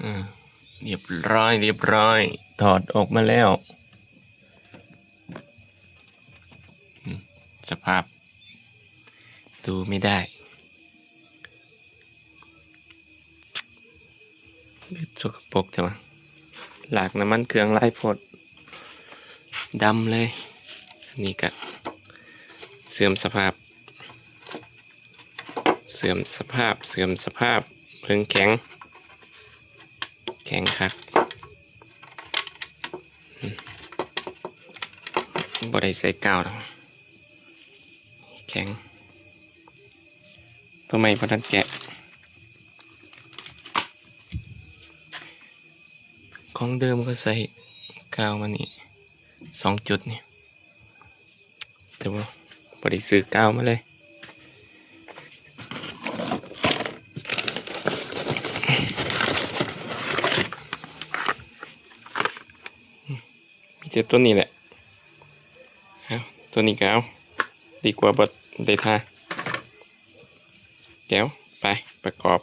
ອາ ຮຽບຮ້ອຍ ຮຽບຮ້ອຍ ຖອດອອກມາແລ້ວ. ອືມ ສະພາບດູໄມ່ໄດ້ ສົກກະປົກແທ້ວະ ລາກນ້ຳມັນເຄື່ອງຫຼາຍໂພດ ດຳເລີຍ. ອັນນີ້ກະເສື່ອມສະພາບ ເສື່ອມສະພາບ ເສື່ອມສະພາບ ເບິ່ງແຂງ ແຂງຄັກ ອືມ ບໍ່ໄດ້ໃສ່ກາວດອກ ແຂງ ໂຕໃໝ່ບໍ່ທັນແກະ ຂອງເດີມເຂົາໃສ່ກາວມານີ້ສອງຈຸດນີ້ ແຕ່ວ່າບໍ່ໄດ້ຊື້ກາວມາເລີຍ ມີແຕ່ໂຕນີ້ແຫຼະ ເອົາ ໂຕນີ້ກະເອົາ ດີກວ່າບໍ່ໄດ້ທາ ແກະ ໄປປະກອບ.